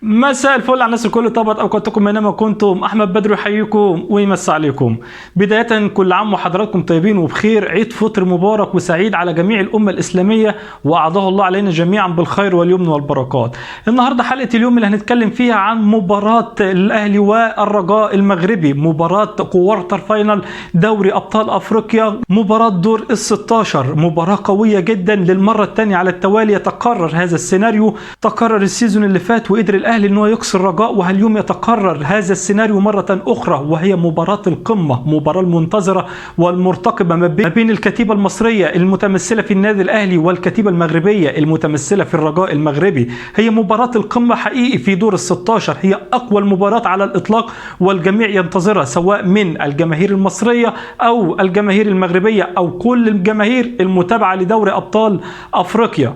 مساء الفل على الناس الكل، طبعا اوقاتكم اينما كنتم. احمد بدر يحييكم ويمسي عليكم. بداية كل عام وحضراتكم طيبين وبخير، عيد فطر مبارك وسعيد على جميع الامة الاسلامية، واعاده الله علينا جميعا بالخير واليمن والبركات. النهارده حلقة اليوم اللي هنتكلم فيها عن مباراة الاهلي والرجاء المغربي، مباراة quarter final دوري ابطال افريقيا، مباراة دور ال 16، مباراة قوية جدا للمرة الثانية على التوالي يتكرر هذا السيناريو. تكرر ال season اللي فات وقدر الاهلي ان هو يكسر الرجاء، وهاليوم يتكرر هذا السيناريو مرة اخرى، وهي مباراة القمه، مباراة المنتظره والمرتقبه ما بين الكتيبة المصرية المتمثلة في النادي الاهلي والكتيبه المغربية المتمثلة في الرجاء المغربي. هي مباراة القمه حقيقي في دور ال 16، هي اقوى المباريات على الاطلاق والجميع ينتظرها، سواء من الجماهير المصرية او الجماهير المغربية او كل الجماهير المتابعة لدوري ابطال افريقيا.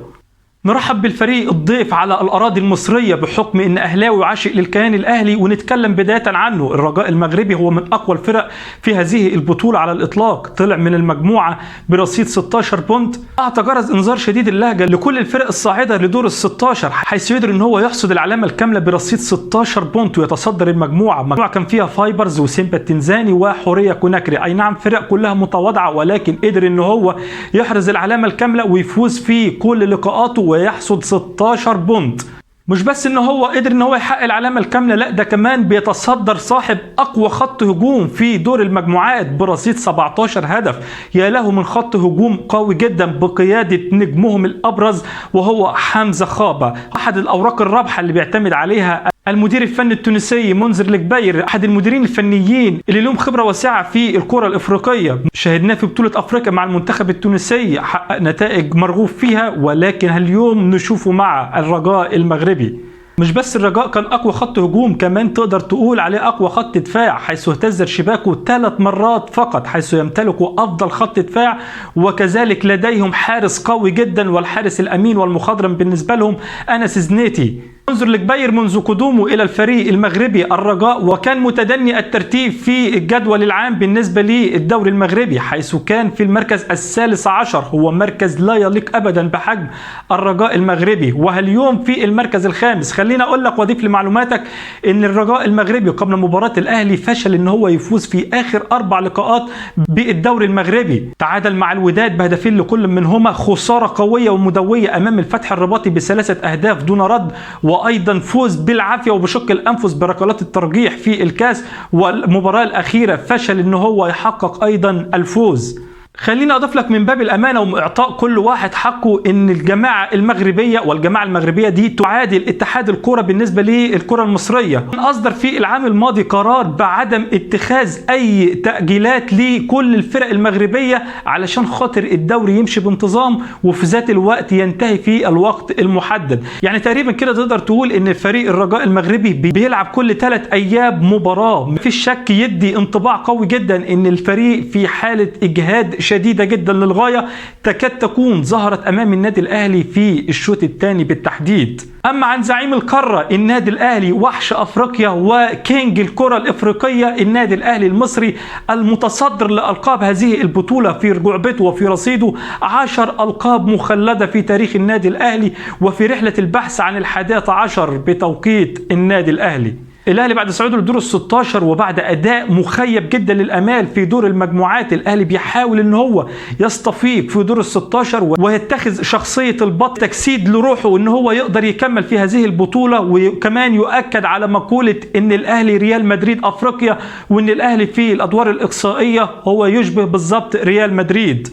نرحب بالفريق الضيف على الأراضي المصرية بحكم إن أهلاوي وعاشق للكيان الأهلي، ونتكلم بداية عنه. الرجاء المغربي هو من أقوى الفرق في هذه البطولة على الإطلاق، طلع من المجموعة برصيد 16 point، أعطى جرس إنذار شديد اللهجة لكل الفرق الصاعدة لدور ال 16، حيث يقدر إن هو يحصد العلامة الكاملة برصيد 16 point ويتصدر المجموعة. مجموعة كان فيها فايبرز وسيمبا التنزاني وحورية كوناكري، أي نعم فرق كلها متواضعة، ولكن قدر إن هو يحرز العلامة الكاملة ويفوز في كل لقاءاته ويحصد 16 point. مش بس ان هو قدر ان هو يحقق العلامة الكاملة، لا ده كمان بيتصدر صاحب اقوى خط هجوم في دور المجموعات برصيد 17 هدف. يا له من خط هجوم قوي جدا بقيادة نجمهم الابرز وهو حمزة خابه، احد الاوراق الرابحة اللي بيعتمد عليها المدير الفني التونسي منذر الكبير، احد المديرين الفنيين اللي لهم خبره واسعة في الكره الافريقية. شاهدناه في بطوله افريقيا مع المنتخب التونسي، حقق نتائج مرغوب فيها، ولكن هاليوم نشوفه مع الرجاء المغربي. مش بس الرجاء كان اقوى خط هجوم، كمان تقدر تقول عليه اقوى خط دفاع، حيث اهتز شباكه 3 مرات فقط، حيث يمتلكوا افضل خط دفاع، وكذلك لديهم حارس قوي جدا والحارس الامين والمخضرم بالنسبة لهم انس زنيتي. منذر الكبير منذ قدومه الى الفريق المغربي الرجاء، وكان متدني الترتيب في الجدول العام بالنسبة للدوري المغربي، حيث كان في المركز 13، هو مركز لا يليق ابدا بحجم الرجاء المغربي، وهاليوم في المركز الخامس. خلينا اقول لك واضيف لمعلوماتك ان الرجاء المغربي قبل مباراة الاهلي فشل ان هو يفوز في اخر 4 لقاءات بالدوري المغربي، تعادل مع الوداد بهدفين لكل منهما، خسارة قوية ومدويه امام الفتح الرباطي ب3 اهداف دون رد، وايضا فوز بالعافية وبشق الانفس بركلات الترجيح في الكاس، والمباراة الاخيرة فشل ان هو يحقق ايضا الفوز. خليني اضيف لك من باب الامانة واعطاء كل واحد حقه ان الجماعة المغربية، والجماعة المغربية دي تعادل اتحاد الكره بالنسبة للكرة المصرية، اصدر في العام الماضي قرار بعدم اتخاذ اي تاجيلات لكل الفرق المغربية علشان خاطر الدوري يمشي بانتظام وفي ذات الوقت ينتهي في الوقت المحدد. يعني تقريبا كده تقدر تقول ان فريق الرجاء المغربي بيلعب كل 3 ايام مباراة، مفيش شك يدي انطباع قوي جدا ان الفريق في حاله اجهاد شديدة جدا للغاية، تكاد تكون ظهرت أمام النادي الأهلي في الشوط الثاني بالتحديد. أما عن زعيم القارة النادي الأهلي، وحش أفريقيا وكينج الكرة الإفريقية، النادي الأهلي المصري المتصدر لألقاب هذه البطولة في رجعبته وفي رصيده 10 ألقاب مخلدة في تاريخ النادي الأهلي، وفي رحلة البحث عن 11 بتوقيت النادي الأهلي. الاهلي بعد صعوده لدور ال 16 وبعد اداء مخيب جدا للامال في دور المجموعات، الاهلي بيحاول ان هو يستفيق في دور ال 16 ويتخذ شخصية البطل، تجسيد لروحه ان هو يقدر يكمل في هذه البطولة، وكمان يؤكد على مقولة ان الاهلي ريال مدريد افريقيا، وان الاهلي في الادوار الاقصائية هو يشبه بالظبط ريال مدريد.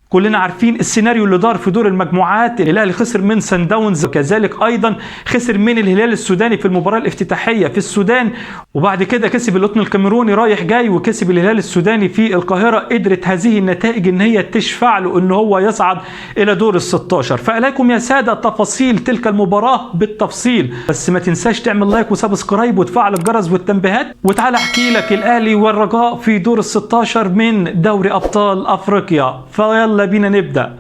كلنا عارفين السيناريو اللي دار في دور المجموعات، الاهلي خسر من سان داونز، وكذلك ايضا خسر من الهلال السوداني في المباراة الافتتاحيه في السودان، وبعد كده كسب القطن الكاميروني رايح جاي، وكسب الهلال السوداني في القاهرة. قدرت هذه النتائج ان هي تشفع له ان هو يصعد الى دور ال 16. فاليكم يا ساده تفاصيل تلك المباراة بالتفصيل، بس ما تنساش تعمل like و subscribe وتفعل الجرس والتنبيهات، وتعالى احكي لك الاهلي والرجاء في دور ال 16 من دوري ابطال افريقيا. فيلا بينا نبدأ.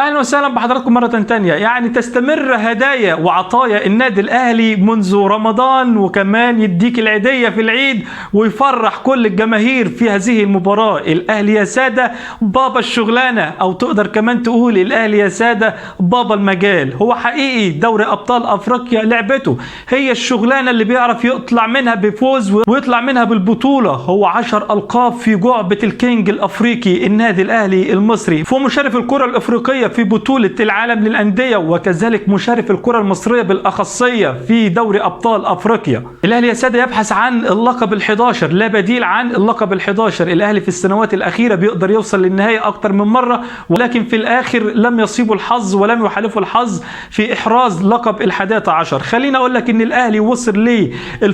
اهلا وسهلا بحضراتكم مرة تانية. يعني تستمر هدايا وعطايا النادي الاهلي منذ رمضان، وكمان يديك العيديه في العيد ويفرح كل الجماهير في هذه المباراة. الاهلي يا ساده بابا الشغلانة، او تقدر كمان تقول الاهلي يا ساده بابا المجال. هو حقيقي دوري ابطال افريقيا لعبته، هي الشغلانة اللي بيعرف يطلع منها بفوز ويطلع منها بالبطولة. هو 10 القاب في جعبه الكينج الافريقي النادي الاهلي المصري، فهو مشرف الكره الافريقية في بطولة العالم للأندية، وكذلك مشارف الكرة المصرية بالأخصية في دوري أبطال أفريقيا. الأهلي يا سادة يبحث عن اللقب ال11، لا بديل عن اللقب ال11. الأهلي في السنوات الأخيرة بيقدر يوصل للنهاية أكتر من مرة، ولكن في الآخر لم يصيبه الحظ ولم يحالفه الحظ في إحراز لقب ال11. خليني أقول لك إن الأهلي وصل لل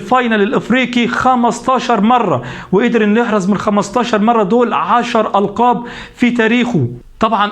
final الأفريقي 15 مرة، وقدر إنه يحرز من 15 مرة دول 10 ألقاب في تاريخه. طبعا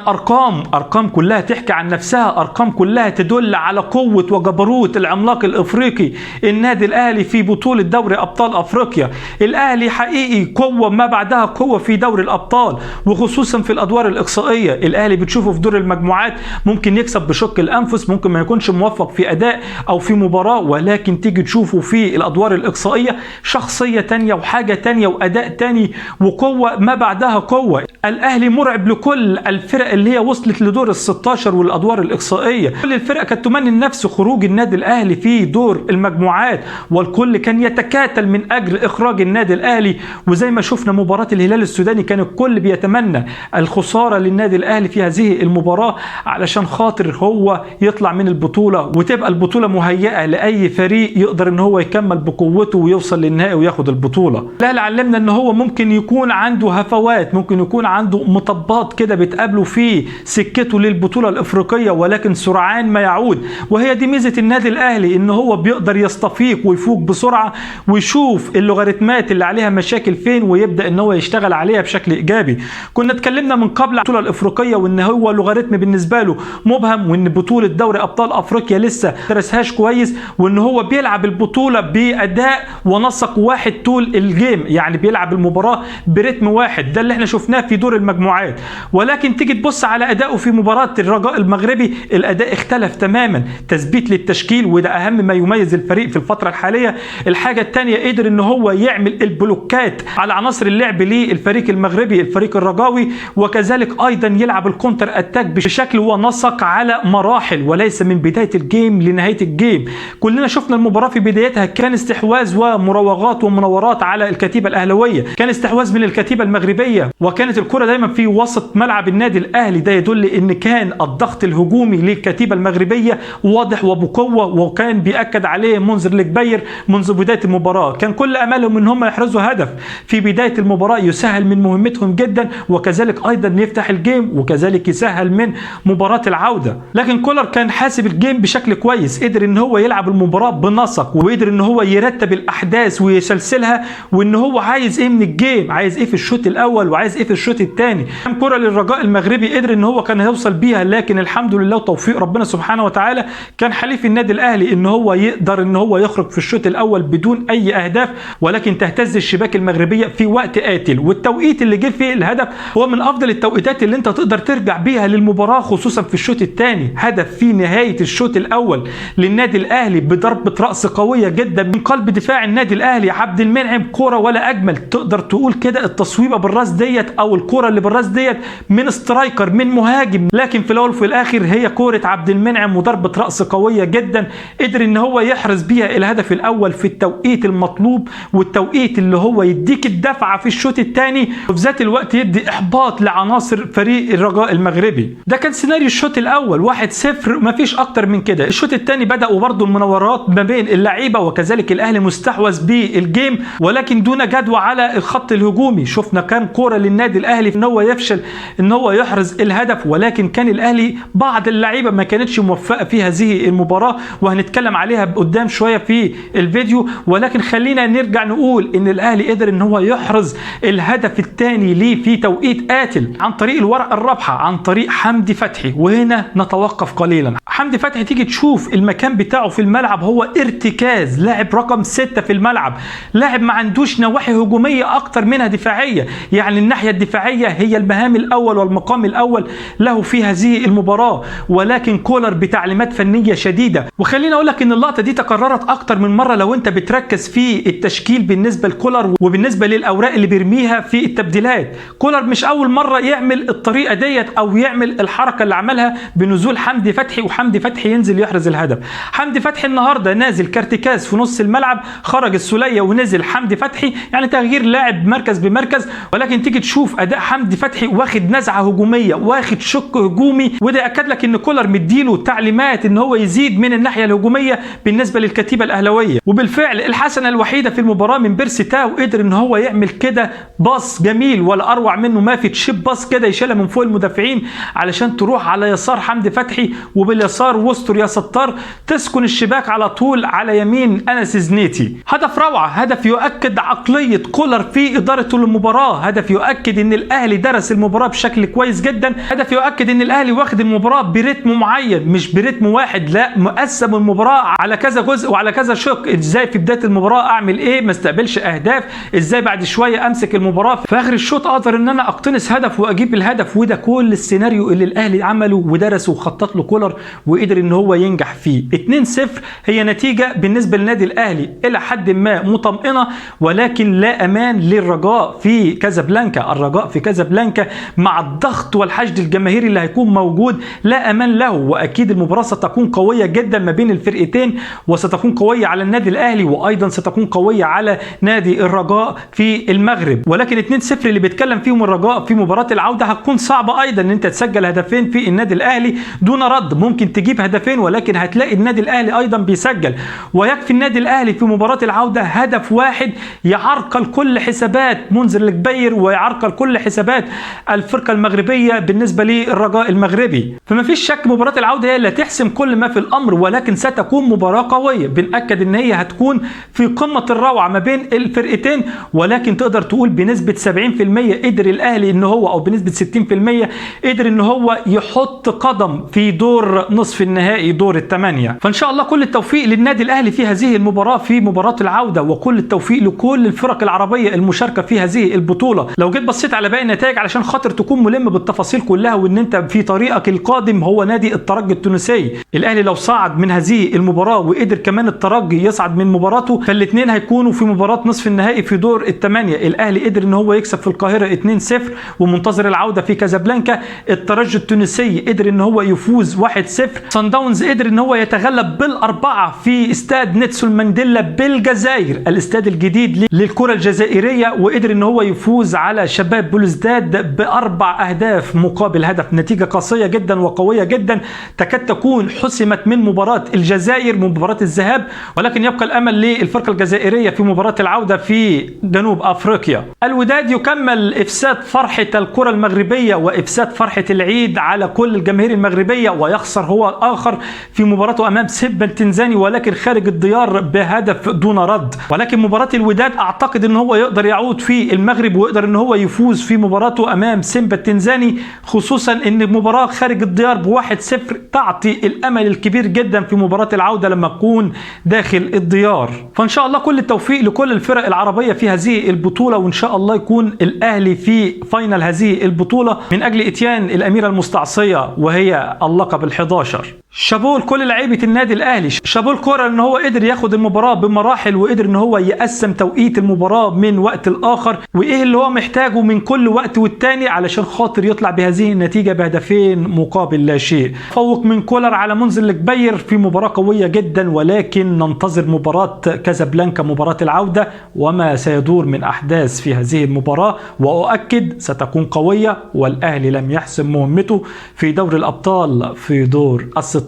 ارقام كلها تحكي عن نفسها، ارقام كلها تدل على قوة وجبروت العملاق الافريقي النادي الاهلي في بطولة دوري ابطال افريقيا. الاهلي حقيقي قوة ما بعدها قوة في دوري الابطال، وخصوصا في الادوار الاقصائية. الاهلي بتشوفه في دور المجموعات ممكن يكسب بشق الانفس، ممكن ما يكونش موفق في اداء او في مباراة، ولكن تيجي تشوفه في الادوار الاقصائية شخصية تانية وحاجة تانية واداء تاني وقوة ما بعدها قوة. الاهلي مرعب لكل الفرق اللي هي وصلت لدور ال16 والادوار الاقصائية. كل الفرق كانت تمني النفس خروج النادي الاهلي في دور المجموعات، والكل كان يتكاتل من اجل اخراج النادي الاهلي. وزي ما شفنا مباراة الهلال السوداني كان الكل بيتمنى الخسارة للنادي الاهلي في هذه المباراة علشان خاطر هو يطلع من البطولة، وتبقى البطولة مهيئة لاي فريق يقدر ان هو يكمل بقوته ويوصل للنهائي وياخد البطولة. الاهلي علمنا ان هو ممكن يكون عنده هفوات، ممكن يكون عنده مطبات كده بتقابله في سكته للبطولة الافريقية، ولكن سرعان ما يعود. وهي دي ميزة النادي الاهلي، ان هو بيقدر يستفيق ويفوق بسرعة ويشوف اللوغاريتمات اللي عليها مشاكل فين ويبدا ان هو يشتغل عليها بشكل ايجابي. كنا اتكلمنا من قبل عن البطولة الافريقية وان هو لوغاريتم بالنسبة له مبهم، وان بطولة دوري ابطال افريقيا لسه درسهاش كويس، وان هو بيلعب البطولة باداء ونسق واحد طول ال game، يعني بيلعب المباراة برتم واحد. ده اللي احنا شفناه في دور المجموعات. ولكن تيجي تبص على اداؤه في مباراة الرجاء المغربي، الاداء اختلف تماما، تثبيت للتشكيل، وده اهم ما يميز الفريق في الفترة الحالية. الحاجة الثانية قدر ان هو يعمل البلوكات على عناصر اللعب للفريق المغربي الفريق الرجاوي، وكذلك ايضا يلعب ال counter attack بشكل ونسق على مراحل وليس من بداية ال game لنهاية ال game. كلنا شفنا المباراة في بدايتها كان استحواذ ومراوغات ومناورات على الكتيبة الاهلاوية، كان استحواذ من الكتيبة المغربية، وكانت الكره دايما في وسط ملعب النادي الاهلي. ده يدل ان كان الضغط الهجومي للكتيبة المغربية واضح وبقوة، وكان بيأكد عليه منذر الكبير منذ بداية المباراة. كان كل امالهم ان هم يحرزوا هدف في بداية المباراة يسهل من مهمتهم جدا، وكذلك ايضا يفتح ال game، وكذلك يسهل من مباراة العودة. لكن كولر كان حاسب ال game بشكل كويس، قدر ان هو يلعب المباراة بنسق، وقدر ان هو يرتب الاحداث ويسلسلها، وان هو عايز ايه من ال game، عايز ايه في الشوط الاول وعايز ايه في الشوط الثاني. كرة للرجاء المغربي قدر ان هو كان هيوصل بيها، لكن الحمد لله وتوفيق ربنا سبحانه وتعالى كان حليف النادي الاهلي ان هو يقدر ان هو يخرج في الشوط الاول بدون اي اهداف، ولكن تهتز الشباك المغربية في وقت قاتل. والتوقيت اللي جه فيه الهدف هو من افضل التوقيتات اللي انت تقدر ترجع بيها للمباراة، خصوصا في الشوط الثاني. هدف في نهاية الشوط الاول للنادي الاهلي بضربه راس قوية جدا من قلب دفاع النادي الاهلي عبد المنعم، كورة ولا اجمل، تقدر تقول كده التصويبه بالراس ديت او الكورة اللي بالراس ديت من striker من مهاجم، لكن في الاول وفي الاخر هي كورة عبد المنعم وضربه راس قوية جدا قدر ان هو يحرز بيها الهدف الاول في التوقيت المطلوب، والتوقيت اللي هو يديك الدفعة في الشوط الثاني، وفي ذات الوقت يدي احباط لعناصر فريق الرجاء المغربي. ده كان سيناريو الشوط الاول 1-0، مفيش اكتر من كده. الشوط الثاني بداوا برضو المناورات ما بين اللعيبة، وكذلك الاهلي مستحوذ بال game ولكن دون جدوى على الخط الهجومي. شفنا كام كورة للنادي الاهلي ان هو يفشل ان هو يحرز الهدف، ولكن كان الاهلي بعض اللعيبة ما كانتش موفقة في هذه المباراة، وهنتكلم عليها قدام شوية في الفيديو. ولكن خلينا نرجع نقول ان الاهلي قدر ان هو يحرز الهدف الثاني ليه في توقيت قاتل عن طريق الورقة الرابحة عن طريق حمدي فتحي. وهنا نتوقف قليلا. حمدي فتحي تيجي تشوف المكان بتاعه في الملعب هو ارتكاز، لاعب رقم 6 في الملعب، لاعب ما عندوش نواحي هجومية اكتر منها دفاعية، يعني الناحية الدفاعية الدفاعية هي المهام الاول والمقام الاول له في هذه المباراة، ولكن كولر بتعليمات فنية شديدة. وخليني اقول لك ان اللقطة دي تكررت اكتر من مرة لو انت بتركز في التشكيل بالنسبة لكولر وبالنسبة للاوراق اللي بيرميها في التبديلات. كولر مش اول مرة يعمل الطريقة ديت او يعمل الحركة اللي عملها بنزول حمدي فتحي، وحمدي فتحي ينزل يحرز الهدف. حمدي فتحي النهارده نازل كارتكاز في نص الملعب، خرج السوليه ونزل حمدي فتحي، يعني تغيير لاعب مركز بمركز، ولكن تيجي تشوف اداء حمدي فتحي واخد نزعه هجومية، واخد شق هجومي، وده اكد لك ان كولر مديله تعليمات ان هو يزيد من الناحية الهجومية بالنسبة للكتيبة الاهلاوية. وبالفعل الحسنة الوحيدة في المباراة من بيرسي تاو، قدر ان هو يعمل كده باص جميل ولا اروع منه ما في، chip pass كده يشيلها من فوق المدافعين علشان تروح على يسار حمدي فتحي، وباليسار وستر يا ستار تسكن الشباك على طول على يمين انس زنيتي. هدف روعه، هدف يؤكد عقلية كولر في ادارته للمباراة، هدف يؤكد ان الاهلي درس المباراة بشكل كويس جدا، هدف يؤكد ان الاهلي واخد المباراة برتم معين مش برتم واحد، لا مقسم المباراة على كذا جزء وعلى كذا شق. ازاي في بداية المباراة اعمل ايه ما استقبلش اهداف، ازاي بعد شوية امسك المباراة في اخر الشوط اقدر ان انا اقتنص هدف واجيب الهدف. وده كل السيناريو اللي الاهلي عمله ودرسه وخطط له كولر وقدر ان هو ينجح فيه. 2-0 هي نتيجة بالنسبة للنادي الاهلي الى حد ما مطمئنة، ولكن لا امان للرجاء في كازابلانكا. الرجاء في كازابلانكا مع الضغط والحشد الجماهيري اللي هيكون موجود لا امان له، واكيد المباراة ستكون قوية جدا ما بين الفرقتين، وستكون قوية على النادي الاهلي وايضا ستكون قوية على نادي الرجاء في المغرب. ولكن 2-0 اللي بيتكلم فيهم الرجاء في مباراة العودة هتكون صعبة ايضا ان انت تسجل هدفين في النادي الاهلي دون رد، ممكن تجيب هدفين ولكن هتلاقي النادي الاهلي ايضا بيسجل، ويكفي النادي الاهلي في مباراة العودة هدف واحد يعرقل كل حسابات منذر الكبير ويعرقل كل حسابات الفرقة المغربية بالنسبة للرجاء المغربي. فما فيش شك مباراة العودة هي اللي تحسم كل ما في الامر، ولكن ستكون مباراة قوية، بنأكد ان هي هتكون في قمة الروعة ما بين الفرقتين، ولكن تقدر تقول بنسبة 70% قدر الاهلي ان هو، او بنسبة 60% قدر ان هو يحط قدم في دور نصف النهائي دور الثمانية. فان شاء الله كل التوفيق للنادي الاهلي في هذه المباراة في مباراة العودة، وكل التوفيق لكل الفرق العربية المشاركة في هذه البطولة. لو جيت بصيت على باقي النتائج علشان خاطر تكون ملم بالتفاصيل كلها وان انت في طريقك القادم هو نادي الترجي التونسي، الاهلي لو صعد من هذه المباراة وقدر كمان الترجي يصعد من مباراته، فالاثنين هيكونوا في مباراة نصف النهائي في دور الثمانية. الاهلي قدر ان هو يكسب في القاهرة 2-0 ومنتظر العودة في كازابلانكا. الترجي التونسي قدر ان هو يفوز 1-0. صن داونز قدر ان هو يتغلب بال4 في استاد نيلسون مانديلا بالجزائر، الاستاد الجديد للكرة الجزائرية، وقدر ان هو يفوز على شباب بلوزداد ب4 أهداف مقابل هدف. نتيجة قاسية جدا وقوية جدا تكاد تكون حسمت من مباراة الجزائر من مباراة الذهاب، ولكن يبقى الامل للفرقة الجزائرية في مباراة العودة في جنوب افريقيا. الوداد يكمل افساد فرحة الكرة المغربية وافساد فرحة العيد على كل الجماهير المغربية، ويخسر هو الاخر في مباراته امام سيمبا التنزاني ولكن خارج الديار بهدف دون رد. ولكن مباراة الوداد اعتقد ان هو يقدر يعود في المغرب ويقدر ان هو يفوز في مباراته امام سيمبا التنزاني، خصوصا ان مباراة خارج الديار ب1-0 تعطي الامل الكبير جدا في مباراة العودة لما تكون داخل الديار. فان شاء الله كل التوفيق لكل الفرق العربية في هذه البطولة، وان شاء الله يكون الاهلي في final هذه البطولة من اجل اتيان الاميرة المستعصية وهي اللقب ال11. شابوه لكل لعيبة النادي الاهلي، شابوه لكولر ان هو قدر ياخد المباراة بمراحل وقدر ان هو يقسم توقيت المباراة من وقت الاخر وايه اللي هو محتاجه من كل وقت والتاني علشان خاطر يطلع بهذه النتيجة بهدفين مقابل لا شيء. فوق من كولر على منذر الكبير في مباراة قوية جدا، ولكن ننتظر مباراة كازابلانكا مباراة العودة وما سيدور من احداث في هذه المباراة، واؤكد ستكون قوية والاهلي لم يحسم مهمته في دوري الابطال في دور ال16.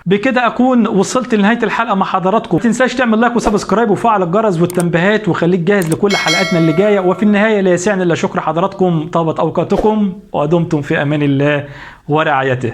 بكده اكون وصلت لنهاية الحلقة مع حضراتكم. ما تنساش تعمل like و subscribe وفعل الجرس والتنبيهات، وخليك جاهز لكل حلقاتنا اللي جاية. وفي النهاية لا يسعني الا شكر حضراتكم، طابت اوقاتكم ودمتم في امان الله ورعايته.